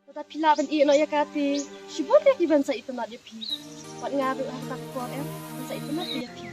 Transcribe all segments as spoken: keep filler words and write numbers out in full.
Lada phi lah ban ïeh noh ïa ka te, shibun de ki ban sa itynnad ïa phi. Wat nga ruh ha kata ka por em, ban sa itynnad ïa phi.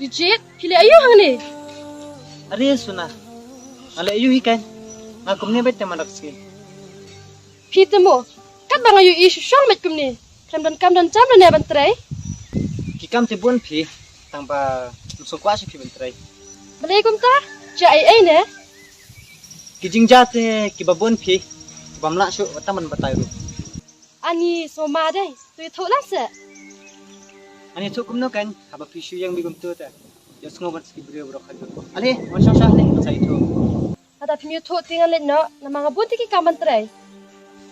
Rijit, phi leh aïu hangne? Are Suna, nga leh aïu hi kan? Nga kumne bad te mandak ski. Phi te mo, katba nga ïohi shu shong bad kumne. Khlem don kam don jam ne ban trei. Ki kam te bun phi, tang ba ym sngewkwah shuh phi ban trei. Balei kumta? Jia ei ei ne? Ki jingjia te kiba bun phi, bym lah shuh wat tang ban batai ruh. Ani sngewma dei, to ïathuh lang seh. Ani ïathuh kumno kan, haba phi shu ïeng bad kumto te. Ïohsngew ban sngewbha briew baroh khajuh. Ale, wan shong shah ne, sa ïathuh. Lada phim ïathuh te ngan leit noh, namar nga bun te ki kam ban trei.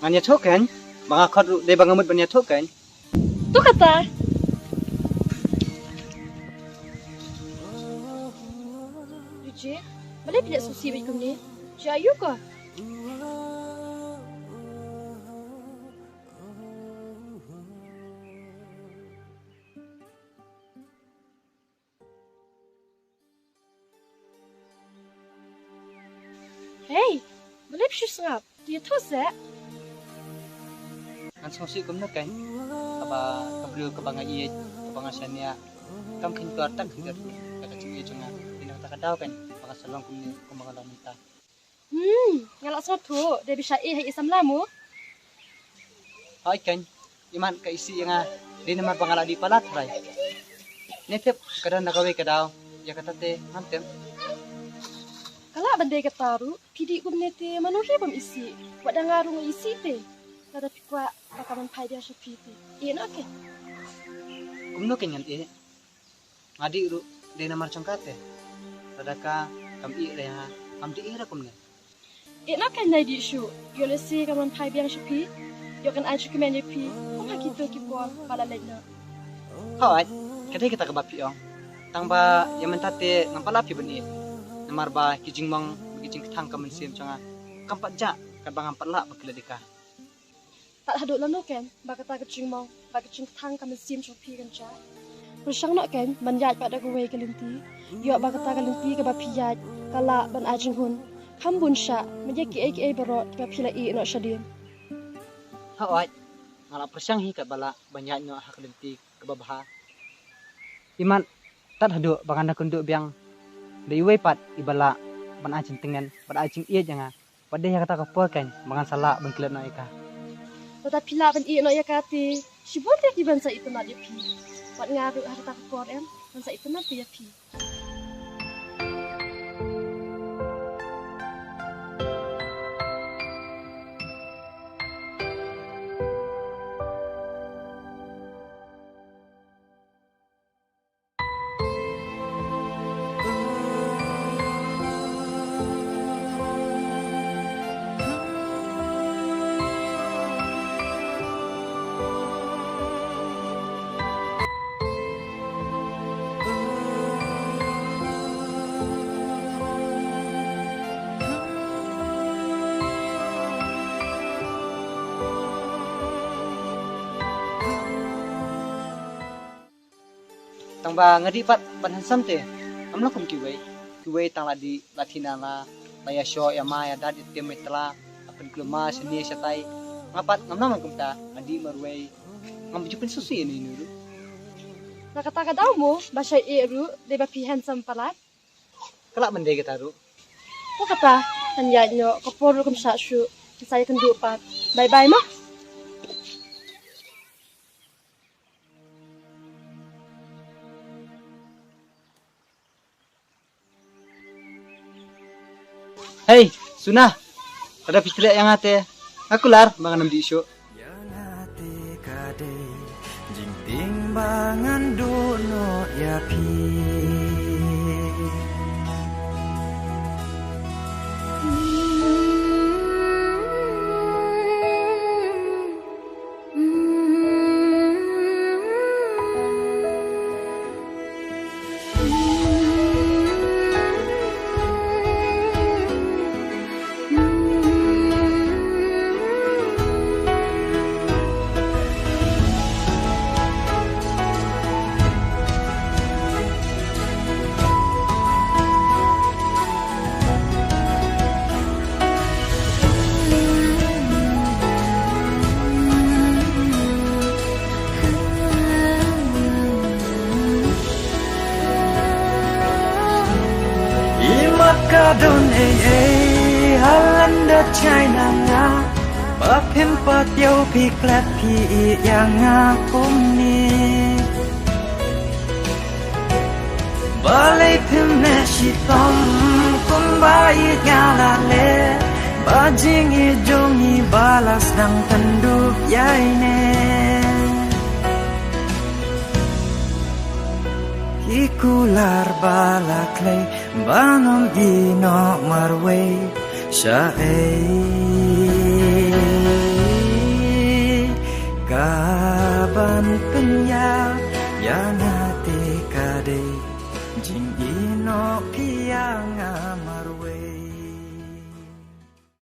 Ngan ïathuh kan, ba nga khot ruh dei ba nga mut ban ïathuh kan. To kata. Rijit, balei phi leh sngewsih bad kumne? Jia aïu ko? Hei, balei phi shu sngap? To ïathuh seh. Ngan sngewsih kumno kan, kaba ka briew kaba nga ïeit, kaba nga shaniah, kam kheiñ tor tang kheiñ tor tu, ka ka jingïeit jong nga, ïa kata ka daw kan, ba nga sa long kumne, kumba nga long mynta. Hmm, nga la sngewthuh, dei ba sha ïeh ha i samla mo. Hooid kan, imat ka isih ïa nga, dei namar ba nga la dih palat trai. Ne tip, ka don da kawei ka daw, ïa kata te, ngam tip. Ka lah ban dei kata ruh, phi dih kumne te, mano hi bym isih, wat da nga ruh nga isih te. Lada phi kwah, ba ka ban phai biang sha phi te. Ïeh noh ke. Kumno ke ngan ïeh? Nga dih ruh dei namar jong ka te. Lada ka kam ïeh ïa nga, ngam dih ïa ra kumne. Ïeh noh kan nai dih shuh. Ïoh lehse kan wan phai biang sha phi. Ïoh kan ai jingkmen ïa phi. Kum ha kito ki por ba la leit noh. Hooid, ka dei kata kaba phi ong. Tang ba ïa mynta te ngam pat lah phi ban ïeh. Namar ba ki jingmong, ki jingkthang ka mynsiem jong nga kam pat jah, katba ngam pat lah ban klet ïa ka. Tad haduh lano ken, ba kata ka jingmong, ba ka jingkthang ka mynsiem jong phi kan jah. Pyrshang noh ken, ban ïaid pat da kawei ka lynti. Ïoh ba kata ka lynti kaba phi ïaid, ka lah ban ai jinghun. Kham bun shah, ma ïa kiei kiei baroh, kiba phi la ïeh noh shadien. Hooid, nga la pyrshang hi katba lah, ban ïaid noh ha ka lynti kaba bha. Imat, tad haduh ba ngan da kynduh biang da iwei pat iba lah ban ai jingtngen bad ai jingïeit ïa nga. Wat dei ha kata ka por kan ba ngan sa lah ban klet noh ïa ka. Lada phi lah ban ïeh noh ïa ka te, shibun te ki ban sa itynnad ïa phi. Wat nga ruh ha kata ka por em, ngan sa itynnad te ïa phi. Ba nga dih pat ban handsome te. Ngam long kum kiwei. Kiwei tang la dih, la thina la, la ïa shoh ïa ma ïa dad ïa tem ïa tla, la pynklum ma shane shatai. Nga pat ngam long kumta, nga dih marwei. Ngam ju pynsngewsih ïa inu inu ruh. Na kata ka daw mo ba shait ïeh ruh dei ba phi handsome palat. Ka lah ban dei kata ruh. To kata, kan ïaid noh, ka por ruh kam shah shuh. Sa ïakynduh pat. Bye bye ma. Hei, Suna. Lada phi khleh ïa nga te, nga kular ba ngan ym dih shuh. Ïa nga te ka dei jingtieng ba ngan duh noh ïa phi. I mat ka don ei ei ha lyndet China nga, ba phim pat ïoh phi klet phi ïeit ïa nga kumne. Balei phim neh shitom kumba ïeit nga la leh, ba jingïeit jong ngi ba la sdang pyndup ïa ine. Ki kular ba la klei ba ngam ïeh noh marwei shaei. Ka ban pynïap ïa nga te ka dei jingïeh noh phi ïa nga marwei.